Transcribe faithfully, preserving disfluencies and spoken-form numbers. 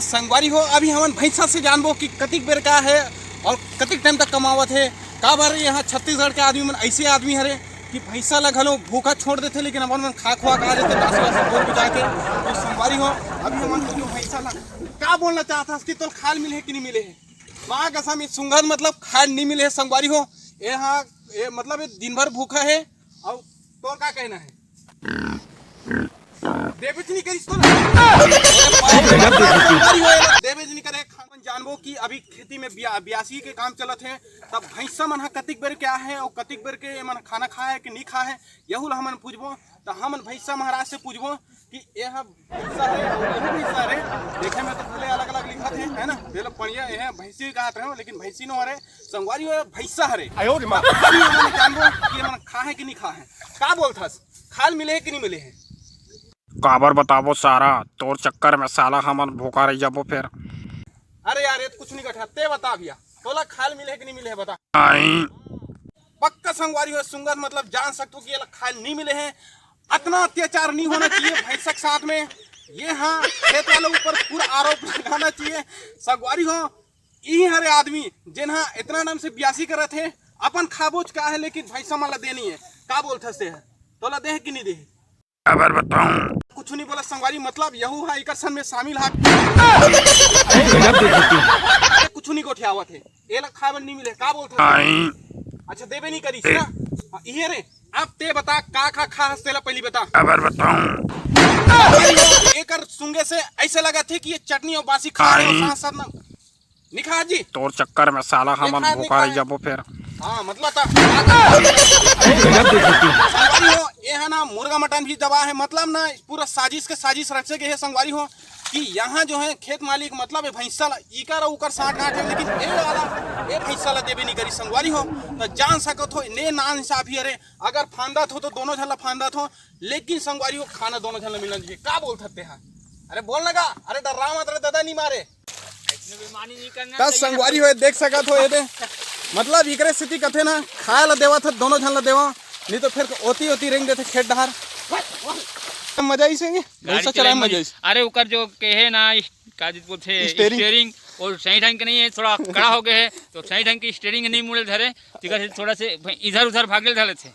संगवारी हो, अभी हमन भैंसा से जानबो कि कतिक बेर का हे अउ कतिक टाइम तक कमावत हे। काबर यहाँ छत्तीसगढ़ के आदमी मन ऐसे आदमी हरे कि भैंसा ला घलो भूखा छोड़ देथे, लेकिन अपन मन खा खुआ के आ जाथे, बासी बासी बोल बुझा के। तो संगवारी हो, अभी हमन जो भैंसा ला का बोलना चाहत हस कि तोला खाए ल मिले हे कि नहीं मिले हे? माँ कसम, ये सुंगत मतलब खाए ल नहीं मिले हे संगवारी हो। ये हाँ, ये मतलब ये दिन भर भूखा हे। अउ तोर का कहना हे? देबेच नहीं करिस तो ना। देबेच नहीं करे। खान जानबो कि अभी खेती में बिया-, बियासी के काम चलत हे, तब भैंसा मन ह कतिक बेर के आए हे अउ कतिक बेर के एमन खाना खाए हे कि नहीं खाए हे, यहू ला हमन पूछबो। त हमन भैंसा महाराज से पूछबो कि ये ह भैंसा हरे अउ यहू भैंसा हरे। देखे में तो पूरे अलग-अलग लिखत हे, है ना? ये लोग पढ़िया, ये ह भैंसी कहत रहे हो, लेकिन भैंसी नो हरे, संगवारी हो, भैंसा हरे। आयो रे माँ। अभी हमन जानबो कि एमन खाए हे कि नहीं खाए हे। का बोलथस? खाए ल मिले हे कि नहीं मिले हे? काबर बताबो सारा, तोर चक्कर में साला हमन भूखा रह जाबो फेर। अरे यार, ये तो कुछ नहीं कठा, ते बता भैया, तोला खाए ल मिले हे कि नहीं मिले हे, बता। आई। पक्का संगवारी हो, सुंगत मतलब जान सकथो कि एला खाए ल नहीं मिले हे। अतना अत्याचार नहीं होना चाहिए भैंसा के साथ में। ये हाँ, खेत वाले ऊपर पूरा आरोप लगाना चाहिए। संगवारी हो, इही हरे आदमी जेन हा इतना नाम से बियासी करत हे, अपन खाबोच का हे, लेकिन भैंसा मन ला दे नहीं हे। का बोलथस ते ह? तोला दे हे कि नहीं दे हे? काबर बताऊं? कुछ नहीं बोला संगवारी, मतलब यहू हा एकर सन में शामिल हा। कुछ नहीं गोठियावत हे, एला खाए बर नहीं मिले। का बोलथस? नहीं। अच्छा, देबे नहीं करिस ना? हाँ, इहे रे। अब ते बता, का का खा हस, तेला पहली बता। काबर बताऊं? एकर सुंगे से ऐसे लगत हे कि ये चटनी अउ बासी खा रहे हो, साथ साथ ना। नहीं खा जी। तोर चक्कर में साला हमन भूखा रह जाबो फेर। हाँ, मतलब ता। संगवारी हो, ये है ना, मुर्गा मटन भी दबा है, मतलब ना, पूरा साजिश के साजिश रचे गए है संगवारी हो, कि यहाँ जो है खेत मालिक, मतलब ये भैंसा ला, इकर अउ उकर साठ गांठ है, लेकिन ये वाला, ये भैंसा ला देबे नहीं करी संगवारी हो। तो जान सकत हो, ने नान हिसाब ही, अरे अगर फांदत हो तो दोनों झन ला फांदत हो, लेकिन संगवारी हो, खाना दोनों झन ला मिलना चाहिए। का बोलथस ते हा? अरे बोल ना का? अरे डर्रा मत रे दादा, नहीं मारे। ऐसने बेईमानी नहीं करना चाहिए। संगवारी हो, देख सकत हो ये दे, मतलब इकरे सेती कथे ना, खाए ला देवत हे दोनों झन ला देवा, नहीं तो फिर ओती ओती रेंग देथे खेत डहार। मजा ही से गाड़ी भैंसा चलाए चलाए में मजा ही से। अरे ओकर जो कहे ना, इस-, का चीज बोलथे, steering। Steering, वो सही ढंग के नहीं है, थोड़ा कड़ा हो गए है, तो सही ढंग की steering नहीं मुड़े धरे, तो इधर से थोड़ा से इधर उधर भागे धरे थे।